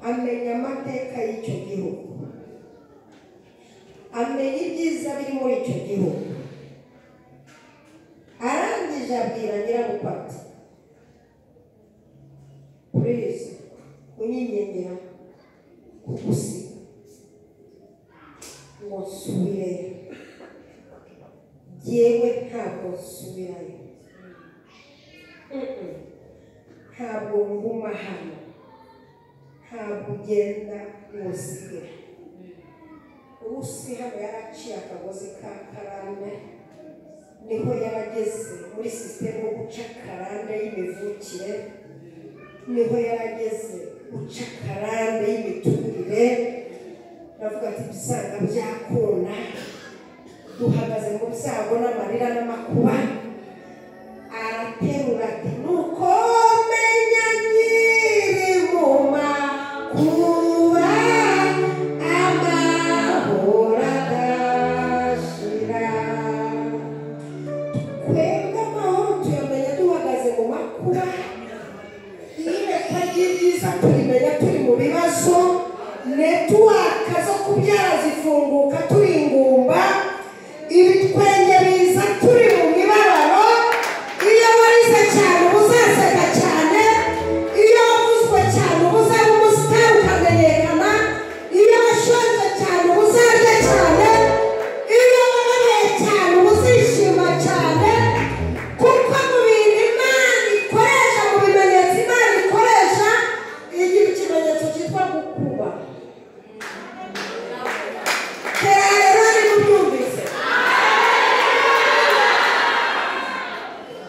Amenya amateka y'icyo gihugu, amenya ibyiza biri muri icyo gihugu. Arangije abwira nyirabukwe ati please unyingingira kugusiga ngo nsubireyo, jyewe ntabwo nsubirayo, ntabwo nguma hano, ntabwo ugenda ngo usige. Rusi hano yaraciye akagozi ka karande, niho yarageze muri sisitemu yo guca karande y'imivukire, niho yarageze guca karande y'imiturire. Ndavuga ati bisanga byakunda, duhagaze mu byago n'amarira n'amakuba. Araterura ati nuko menya nyiri mu makuba amahoro adashira. Twebwe amahoro tuyamenya duhagaze mu makuba, iyerekwa ry'ibyiza turimenya turi mu bibazo, netiwaka zo kubyara zifunguka turi ingumba, ibitwenge biza turi mu mibabaro. Iyo warize cyane uba uzaseka cyane, iyo wavuzwe cyane uba uzaba umusitari ukamenyekana, iyo washonje cyane uba uzarya cyane, iyo wababaye cyane uba uzishima cyane. Kuko mu bintu Imana ikoresha, mu bimenyetso Imana ikoresha, igira ikimenyetso cyitwa gukuba. Tera rero nimubyumvise,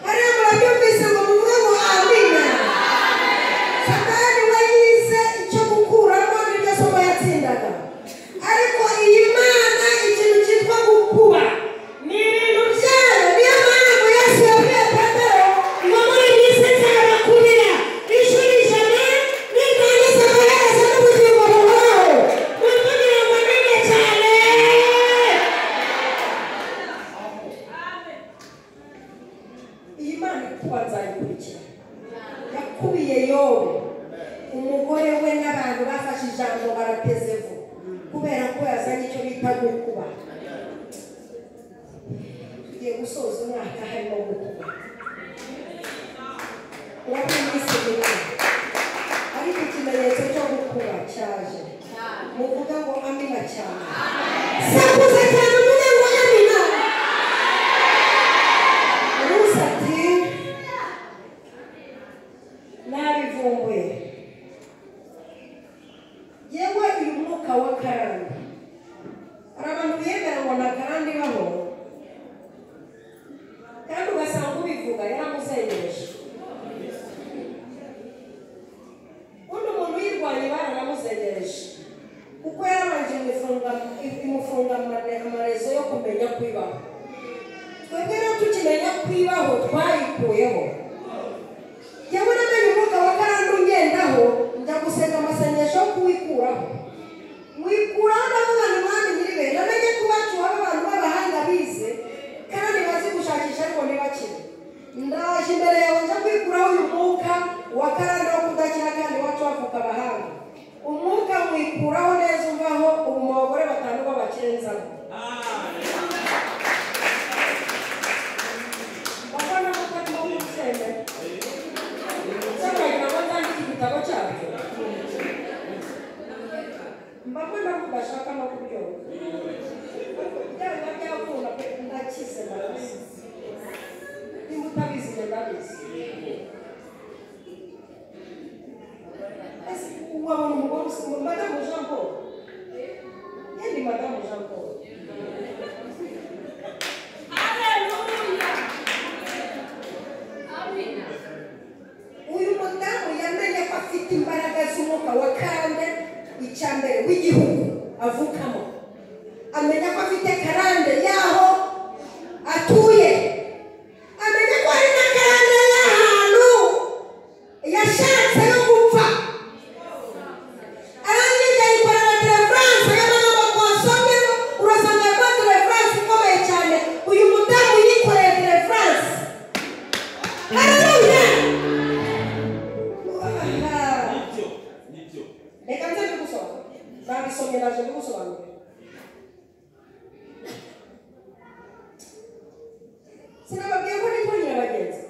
hariya murabyumvise ngo muvuge ngo amina. Satani we yize icyo gukuramo, niryo somo yatsindaga. Ariko iyi Mana ikintu cyitwa gukuba ni ibintu byayo. Niyo mpamvu Yesu yabwiye Petero ngo muri iyi si nzabakubira inshuro 100 nindangiza amaherezo n'ubugingo buhoraho. Mumvugire ngo amina cyane. Iyi Mana ikuba nzayikurikira. Yakubiye Yobu, umugore we n'abantu bafashe ijambo barateze vu, kubera ko yazanye icyo bita gukuba. Tugiye gusoza umwaka harimo gukuba. Urabona iminsi mike, ariko ikimenyetso cyo gukuba cyaje. Muvuga ngo amina cyane, sakuza cyane muvuge ngo amina. Rusi ati nabivumbuye, yewe uyu mwuka wa karande. Hari abantu biyemera ngo nta karande ibaho, kandi ugasanga ubivuga yaramuzengereje. Undi umuntu uyirwanya baranamuzengereje, kuko yarabanje imufunga amarezo yo kumenya kwibaho. Twebwe rero tukimenya kwibaho twayikuyeho. Jyewe namenye umwuka wa karande ungendaho, njya gusenga amasengesho yo kuwikuraho. Wikuraho ndavuga ni Mwami nyiribe, namenye ko iwacu haba abantu b'abahanga bize kandi bazi gushakisha ariko ntibakire. Ndaje imbere yawe nja kwikuraho uyu mwuka wa karande wo kudakira, kandi iwacu havuka abahanga. Umwuka mwikuraho neza umvaho, ubu mu bagore 5 b'abakire nzamo. Mbona mutarimo kubyemera, cyangwa ngo nzandike igitabo cyabyo, mbabona mudashaka no kubyumva. Byanga byakunda pe, ndakize maraso. Niba utabizi njye ndabizi. Ese wabona umugore usoma Madamu Jean Paul? Yandi Madamu Jean Paul. Uyu mudamu yamenye ko afite imbaraga z'umwuka wa karande, icya mbere w'igihugu avukamo, amenya ko afite karande y'aho atuye, amenya ko hari na karande y'ahantu yashatse no gupfa. Arangije ayikorera deliverance y'amagambo twasomye, urasanga harimo deliverance ikomeye cyane. Uyu mudamu yikoreye deliverance. Haleluya! Reka Nabisomye naje mbigusobanurira. Sinababwiye ko nitwa Nyirabagenzi.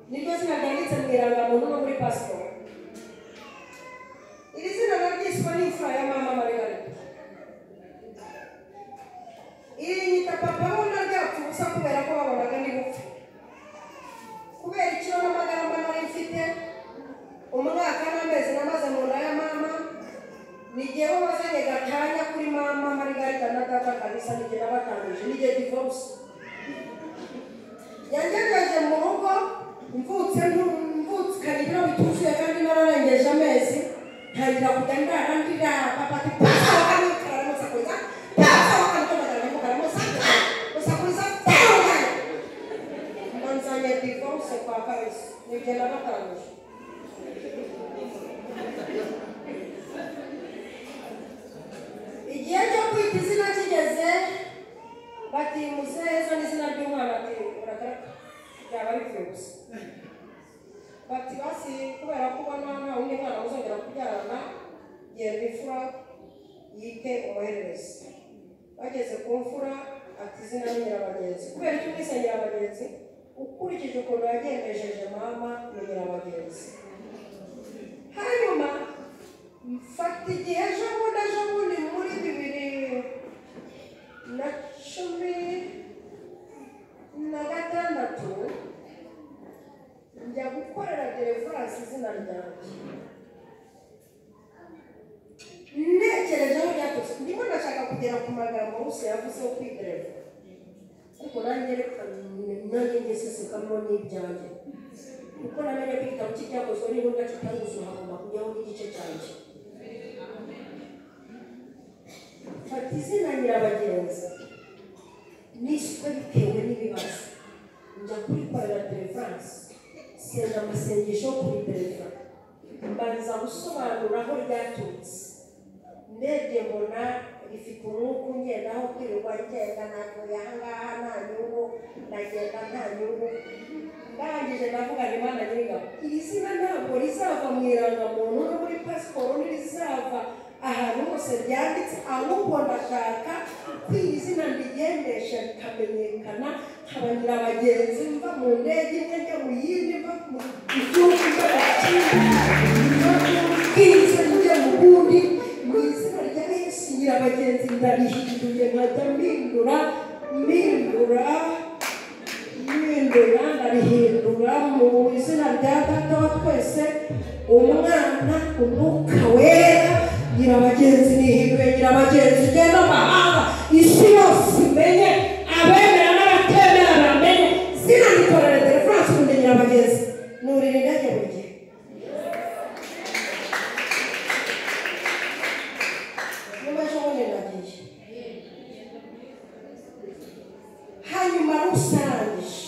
Niryo zina ryanditse mu irangamuntu no muri pasiporo. Iri zina naryiswe n'imfura ya mama Margarita. Iri nyita papa bona ryapfa ubusa kubera ko babonaga ndi gupfa. Kubera ikiro n'amagarama nari mfite, umwaka n'amezi namaze mu nda ya mama, ni jyewe wazanye gatanya kuri mama Margarita na data kabisa, ni jye nabatangije, ni jye divorce. Yangejeje mu rugo mvutse mvutsikanye ibiro bituzuye kandi nararengeje amezi, ntangira kujya ndara ndira papa ati pasa wakamukara musakuriza, pasa wakamukara musakuriza, musakuriza tawangana. Mbanzanye divorce kwa kabisa, ni jye nabatangije. Igihe cyo kwita izina kigeze, bati muzehe n'izina ry'umwana ati urakaraka byaba bipfuye gusa. Bati basi kubera ko ubona nta wundi mwana uzongera kubyarana, genda imfura yite umuhererezi. Bageze ku mfura ati izina ni Nyirabagenzi. Kubera icyo umwise Nyirabagenzi, ukurikije ukuntu yagendesheje mama ni Nyirabagenzi. Hanyuma mfata igihe ejo bundi muri 2016 njya gukorera deliverance izina ryanjye. Ntekereje aho ryaturutse, ndimo ndashaka kugera ku magambo Rusi yavuze yo kwidereva, ariko nanjye reka nanjye ngesesekamo n'ibyanjye, kuko namenye ko igitabo cy'ibyakozwe n'intumwa kitaruzura hagomba kujyaho n'igice cyanjye. Fata izina Nyirabagenzi niswe bitewe n'ibibazo, njya kurikorera deliverance, senga amasengesho yo kuridereva, mbanza gusobanura aho ryaturutse. Ndebye mbona rifite umwuka ungendaho kwirirwa ngenda navuye aha ngaha nta nyungu, ndagenda nta nyungu. Ndangije ndavuga nti Imana Nyiringabo, iri zina ntabwo rizava mu irangamuntu no muri pasiporo, ntirizava ahantu hose ryanditse, ahubwo ndashaka ko iri zina ndigendesha rikamenyekana, nkaba Nyirabagenzi, mva mu ndege imwe njya mu yindi, mva mu gihugu njya mu kindi, mva mu bwiza njya mu bundi. Mu izina rya Yesu Nyirabagenzi ndarihinduye, nkajya mpindura mpindura mpindura, ndarihindura mu izina rya Data wa twese, Umwana, Umwuka Wera. Nyirabagenzi nihinduye Nyirabagenzi, ugenda amahanga isi yose imenye, abemera n'abatemera bamenye. Zina ndikorera deliverance ubundi Nyirabagenzi nurira indege buri gihe. Nyuma ejo bundi ndagiye. Hanyuma rusangije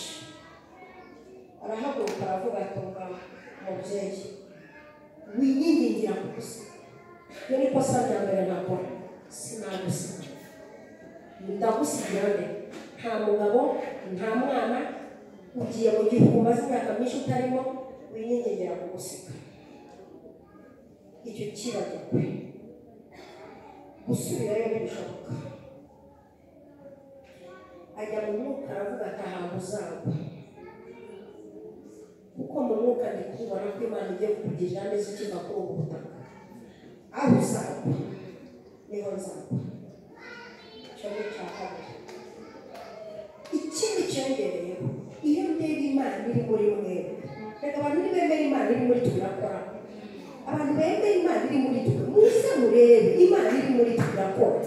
arahaguruka aravuga ati umva mubyeyi, winyingingira kugusiga. Iyo ni ikosa rya mbere nakora, sinagusiga. Ndagusigira nde? Nta mugabo, nta mwana, ugiye mu gihugu umaze imyaka myinshi utarimo, winyingingira kugusiga. Icyo kibagirwe, gusubirayo ntibishoboka. Ajya mu mwuka aravuga ati ahantu uzagwa, kuko mu mwuka ndi kubona ko Imana igiye kukugirira neza ukiva kuri ubu butaka. Aho uzagwa niho nzagwa. Icyo ni icya kabiri. Ikindi cyongereyeho, iyo ndeba Imana iri muri mwebwe, reka abantu nibemera Imana iri muri twe irakora. Abantu bemera Imana iri muri twe, muze murebe Imana iri muri twe irakora.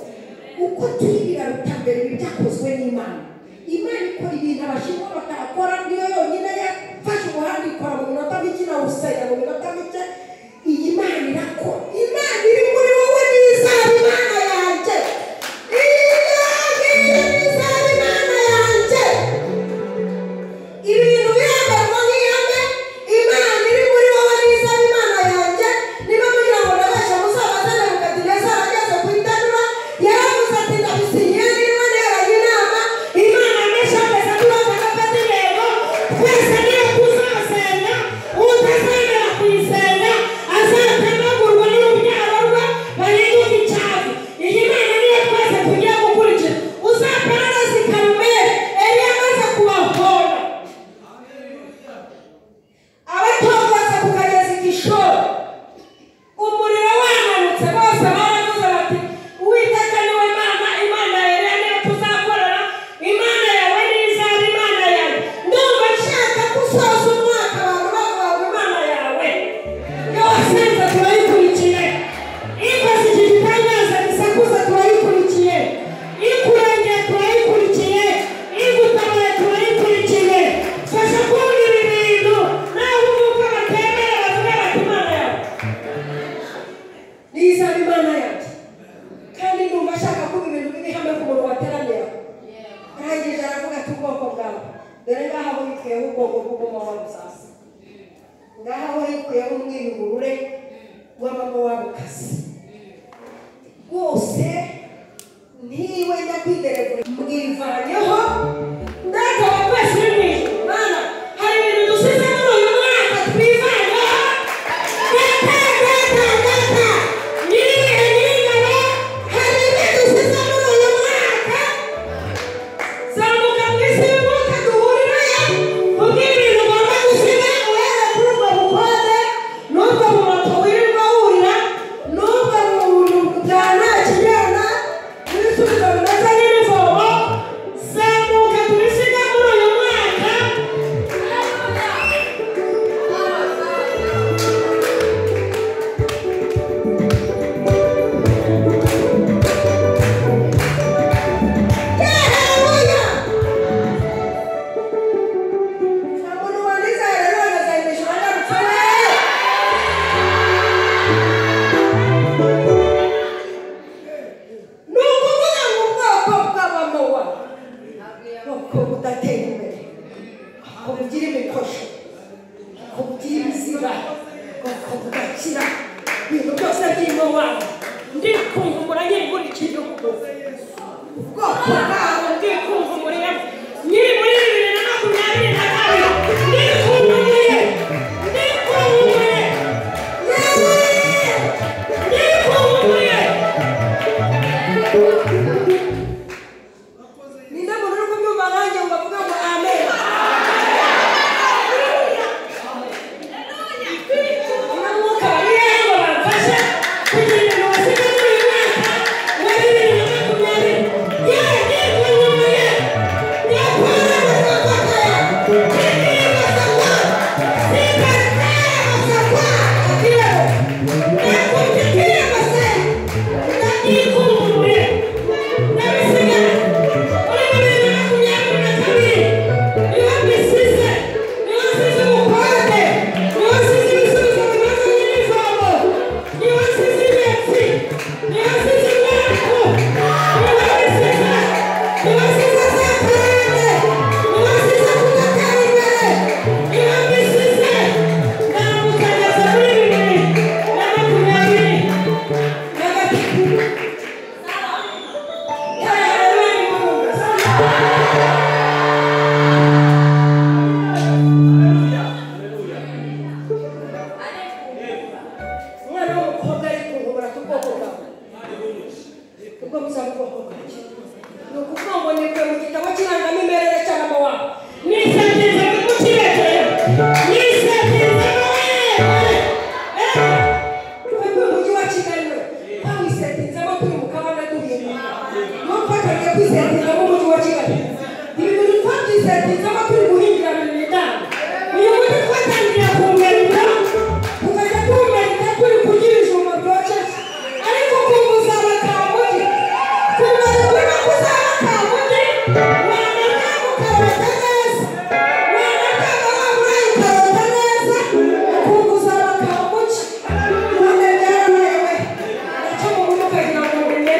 Uko turi biraruta mbere ibi byakozwe n'Imana. Imana ikora ibintu abashinwa batakora, niyo yonyine yafashe ubuhanga ikora mu minota mike, inawusenya mu minota mike. Iyi Imana irakora. Imana iri muri wowe n'izaba Imana yanjye. Iyo ngiyo n'izaba Imana yanjye. Ibintu biremerwa nk'ihame, Imana iri muri wowe n'izaba Imana yanjye. Niba mugira ngo ndabasha muzabaze Nebukadinezari ageze ku itanura, yaravuze ati ndabisinyiye niba nteranye inama, Imana neshambese turabona intego, twese niyo tuzasenga, utazemera kuyisenga. w'Abamowabukazi rwose ntiwe nyakwiderevure mwivanyeho. Data wa twese uri mu ijuru, Mana, hari ibintu dusize muri uyu mwaka twivanyeho. Data, data, data, nyiribihe nyir'ingabo, hari ibyo dusize muri uyu mwaka. Zamuka mu isi y'umwuka duhurirayo, ubwire ibintu ugomba gusiga uhereye kuri ubwo bukode n'ubwo bumoto wirirwa wurira n'ubwo buntu bwa nta kigenda n'ibisubizo bimeze nk'ibivomo. Zamuka tubisiga muri uyu mwaka. Haleluya! Nta muntu wandiza haleluya akazayimisha agarutse we. Ni ukuvuga ngo ubwoko bw'Abamowabu ubwoko budatera imbere, ubwoko bugira imikosho, ubwoko bugira ibizira, ubwoko budakira, ibintu byose by'Imowabu. Ndikunkumura nkiri muri iki gihugu, ubwoko bwabo ndikunkumuriye nkiri muri 2022. Ndikunkumuriye, ndikunkumuriye, ndikunkumuriye. Ninde muntu uri kubyumva nkanjye ngo avuge ngo amen? Mwuka barihe ngo bamfashe kugira ibintu basiga muri uyu mwaka wa 2020? Yewe, ndikunkumuriye, ndikunkumuriye, ndabisiga muri 2022. Niho mbisize, niho nsize ubukode, niho nsize ibisubizo bimeze nk'ibivomo, niho nsize ibetsi, niho nsize umwaku, niho mbisize, niho nsize za karande, niho nsize kudatera imbere, niho mbisize. Ndambukageza muri 2023. Umwana w'umukobwa ari kunkumura ubwoko bwawe, ubwo muzaba ubwoko bwanjye. Ni ukuvuga ngo nikuye mu gitabo cy'irangamimerere cy'Abamowabu, nisangiza mu kibetereyo, nisangiza wewe. Twebwe umujyi wa Kigali we twawisetinzemo turi mu kabana duhinga, niyo twatangiye kwisetinzamo umujyi wa Kigali. Ibi bintu twabyisetinzamo turi guhingira 2005. Uyu mujyi twatangiye kuwumerita, tukajya tuwumerita turi kurya ibijumba byokeje, ariko ukumva uzaba kamugi, kumva urimo ko uzaba kamugi, wanaryama ukarota neza, wanaryama waburaye ukarota neza, ukumva uzaba kamugi. None byarabaye we, nacyo mu mutwe ukagira ngo ni.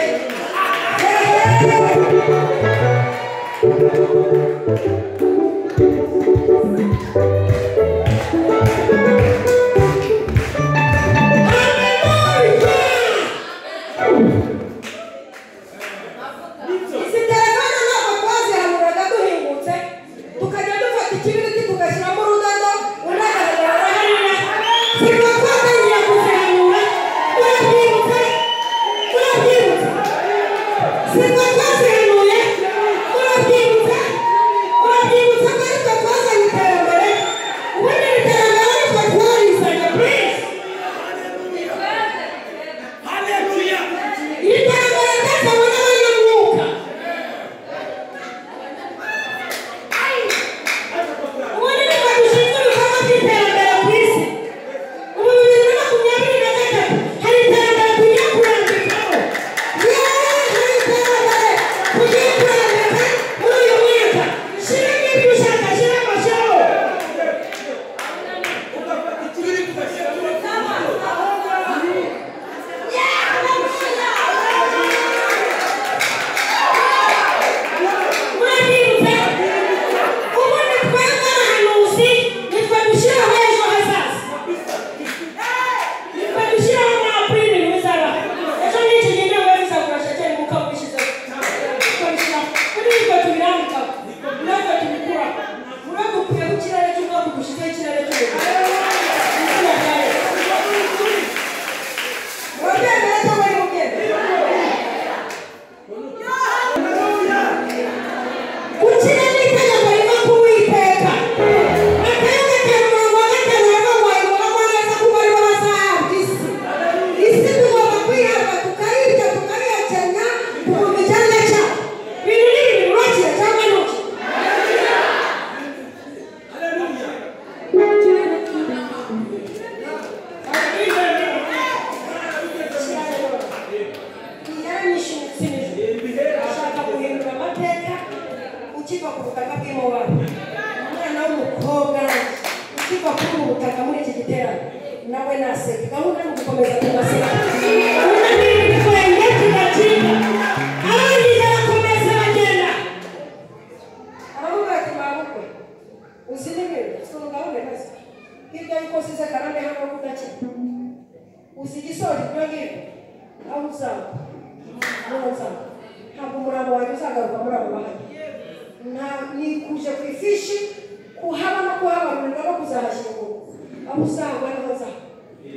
Turakomeza tugaseka unaniye ibitwenge tugacika. Arangije arakomeza aragenda aramubwira ati mabukwe uzi n'ibintu ukuntu gahunda imeze hirya y'uko usize karande hano kudakira uzi igisoje ibyo ngibyo aho uzaba n'aho uzaba ntabwo umurambo wanjye uzagaruka muri abo bahari nikuje ku ifishi kuhaba no kuhabarurirwa no kuzahashyingurwa aho uzagwa niho nzaba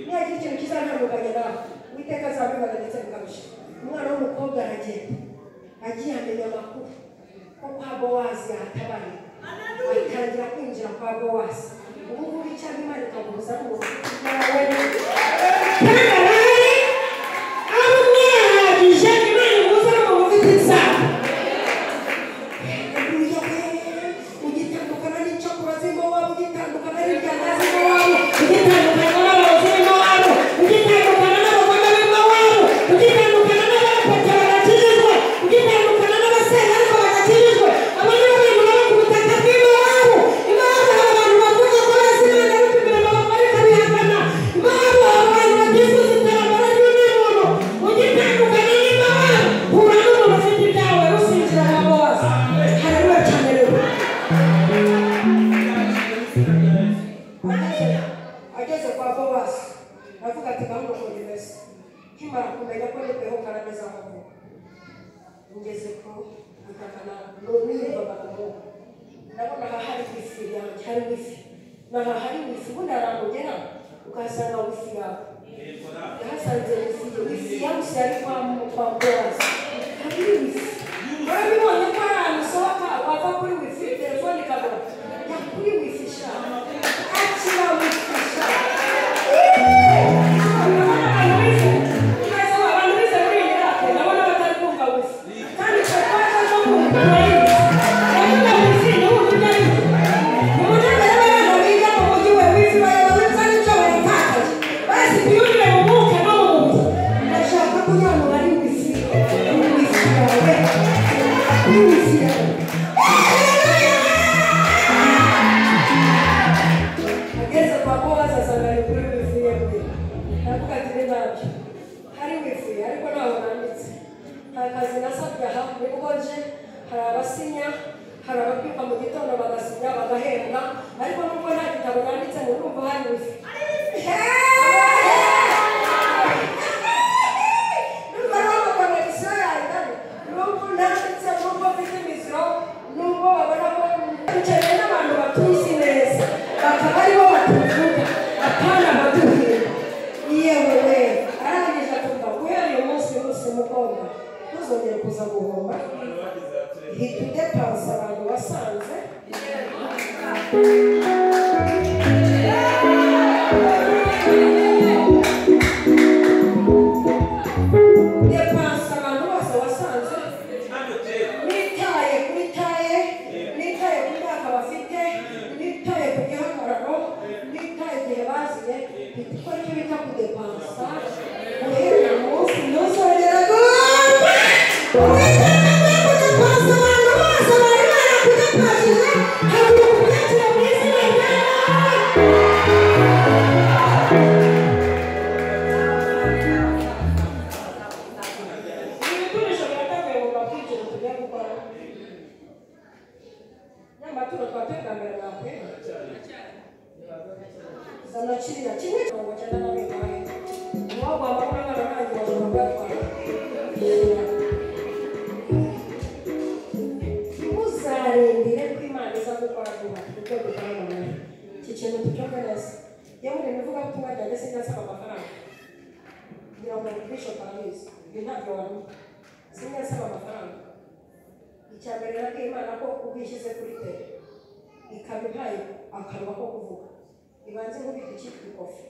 nihagira ikintu kizantandukanya nawe Uwiteka azabibona ndetse bikarusha. Umwana w'umukobwa aragenda agiye amenya amakuru ko kwa Bowazi yahatabaye atangira kwinjira kwa Bowazi. Ubu ngubu icyaha Imana ikaguhuza n'umuntu nawe kandi arahari abo mwahagije Imana imuhuza n'umuntu ufite inzara. Ugitandukana n'incakura z'Imowabu, ugitandukana n'iryana z'Imowabu, ugitandukana n'abarozi b'Imowabu, ugitandukana n'abagome b'Imowabu, ugitandukana n'abapatira badakijijwe, ugitandukana n'abasenga ariko badakijijwe. Abo ni bo bantu baba ku butaka bw'Imowabu. Imowabu hari abantu bavuga ko bazi Imana ariko imirimo bakora ikabihakana. Imowabu hari abantu batifuza iterambere ry'undi muntu. Ugitandukana n'Imowabu, hura n'umuntu ufite ibyawe, rusinjira kwa Bowazi. Haleluya cyane rero. Ageze kwa Bowazi aravuga ati gahunda ukuntu imeze nkimara kumenya ko nikuyeho karande z'amavuko ngeze ku butaka niyumvaga ku mwuka ndabona aha hari wifi yanjye hari wifi n'aha hari wifi ubundi hari ahantu ugera ukahasanga wifi yawe yahasanze wifi wifi yabuze yari kwa Bowazi hari wifi warabibonye ko hari ahantu usohoka wava kuri wifi telefone ikabura jya kuri wifi sha akira wifi sha. Abantu bize muri iyi myaka ndabona batari kumva wifi kandi twe twaje no kumva ndavuga wifi ntiwumve ibyo ari byo. Nimunegere abana biga mu mujyi we wifi bayobewe ibyo ari byo baratakaje basi twiyumvire mu mwuka no mu mubiri. Ndashaka kugira ngo bari wifi wifi yawe kuri wifi yawe. Ageze kwa Bowazi asanga ari kuri wifi ye bwe aravuga ati ni nabyo hari wifi ariko ntaho nanditse nta kazi nasabye aha nibwo nje hari abasinya hari ababyuka mu gitondo bagasinya bagahembwa ariko nubwo nta gitabo nanditse ngo ndumva hari wifi. Ndumva hariho amakonegisiyo yanjye nubwo nanditse nubwo mfite imiziro nubwo babona ko dukeneye n'abantu batuzi neza bakaba aribo batuvuga apana abaduhimba. Yewe we arangije atumva guhera uyu munsi munsi mukobwa ntuzongere kuza guhomba hita udepansa abantu wasanze. Depansa abantu bose wasanze nitaye kuri taye nitaye ku myaka bafite nitaye ku gihagararo nitaye igihe baziye hita ukora icyo bita kudepansa guhera uyu munsi ntuzongere guhomba. Uwiteka aguhe kudepansa abantu bose bari barakudepashije haguruka ubyakire mu izina rya Yesu. Ibikoresho birateguye ngo mbabwire tugiye gukora n'amaturo twateka mbere nakwera zana kiriya kimwe 92 uwagwamba n'umwana nanjye bashobora kuyatwara. Ntuzarindire ko Imana iza gukora vuba ibyo dukora noneho iki kintu tucyumve neza. Yewe ibintu ivugabutumwa ryanjye sinjya nsaba amafaranga ngira ngo Bishop arabizi ibi ntabyo wamenya sinjya nsaba amafaranga. Icya mbere nabwiye Imana ko ubwo ishyize kuri tere ikaba impaye akanwa ko kuvuga ibanze nkubita icyitwa ikofi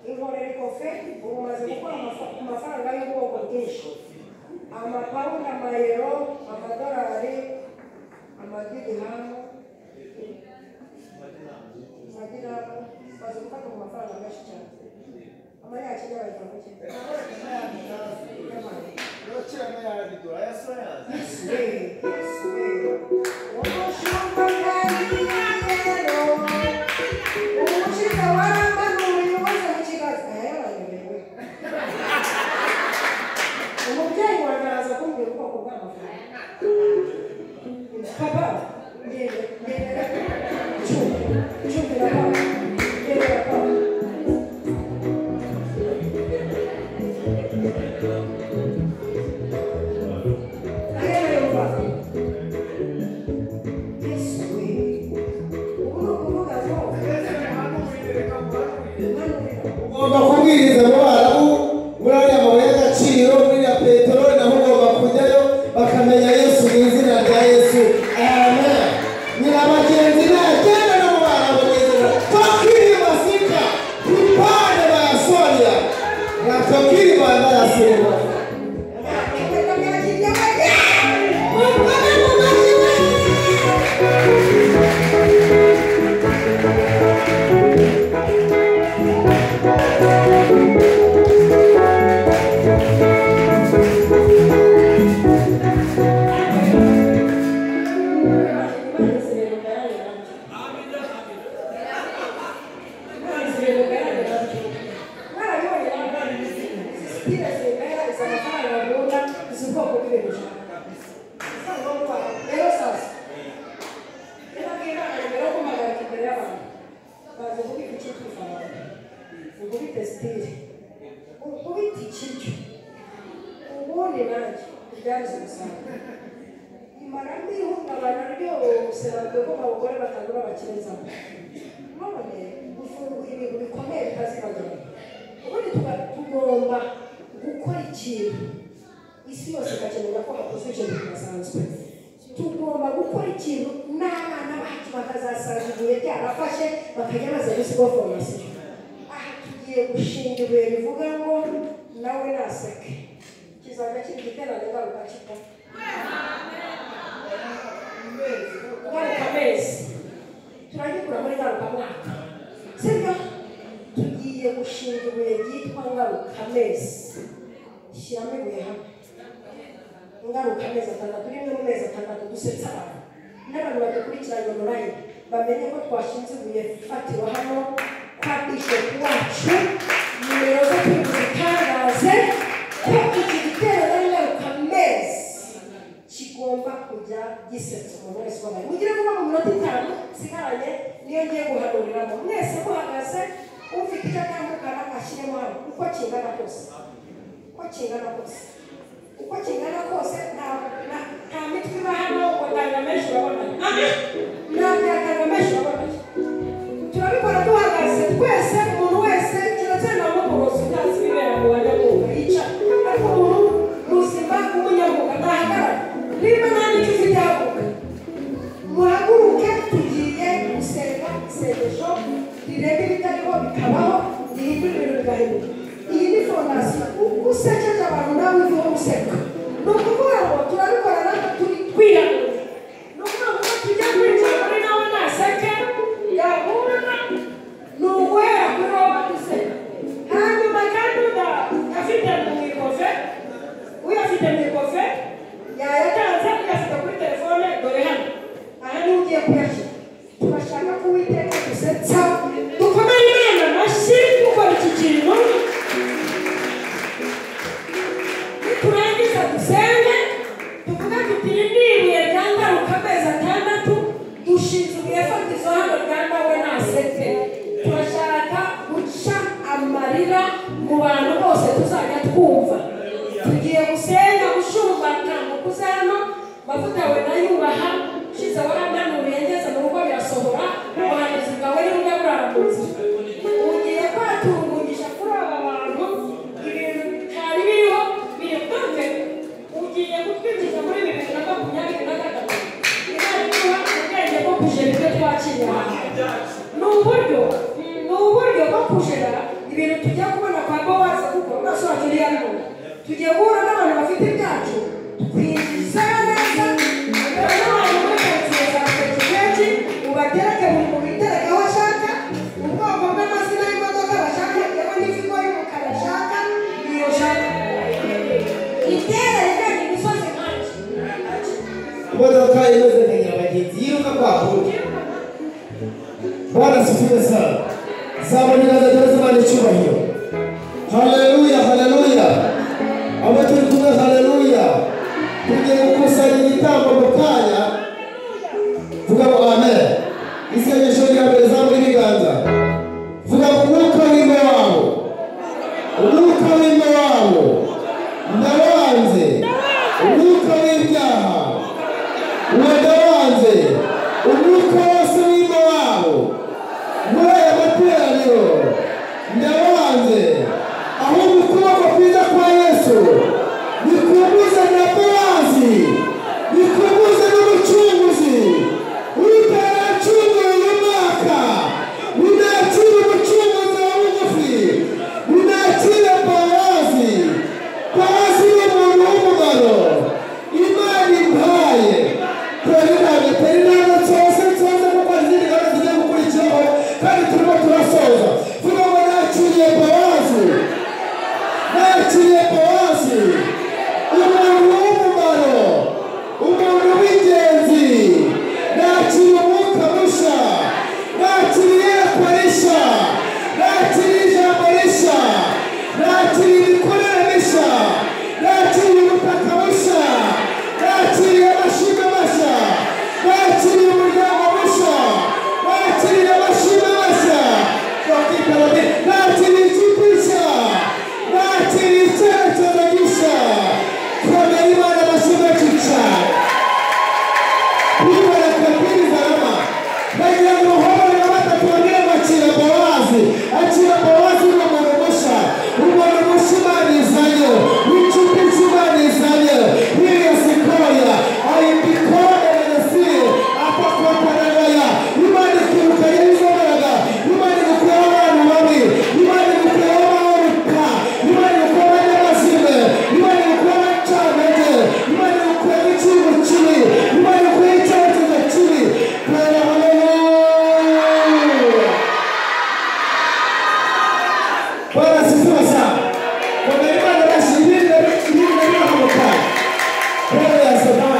inkorera ikofe. Ubu maze gukora amafaranga y'ubwoko bwinshi amapawundi amayero amadolari amadirihamu amadiramu maze gufata mu mafaranga menshi cyane amanyakenya bayita mu ki Yesu we umushumba kandi rero umushiza warambanuye. Ugomba kubwiriza mu Barabu, muri ariya mabuye y'agaciro, muri ya peteroli, naho ugomba kujyayo bakamenya Yesu mu izina rya Yesu. Amen. Nyirabagenzi nagenda no mu Barabu mu izina tokiri masika tupande bayasoria na tokiri banda yasema. Nakiriye Bowazi, umuntu w'umumaro, umuntu w'ingenzi. Nakiriye umwuka mushya, nakiriye iyerekwa rishya, nakiriye ijambo rishya, nakiriye imikorere mishya, nakiriye ubutaka bushya, nakiriye amashimwe mashya, nakiriye umuryango mushya, nakiriye amashimwe mashya, nakiriye ikipe nshya, nakiriye icyerekezo gishya. Komera Imana amashimwe cyane. Kwibona kabiri zarama bagira ngo muhobore na batatu bamwe bakira Bowazi, akira Bowazi ni umuntu mushya, umuntu mushya Imana izanye, w'inshuti Imana izanye, wiriya sikoya ayibikore menesi atakotanagaya. Imana ikirukanye izo mbaraga, Imana igukuyeho abantu babi, Imana igukuyeho abaruka, Imana igukuyeho abanyamazime, Imana igukuyeho abacantege, Imana igukuyeho ikintu kibi, Imana igukuyeho icyerekezo kibi. Kubera haleluya. Bwana asifiwe sana. Kwa Imana basi ibindi ibindi birahamuka. Bwana yasema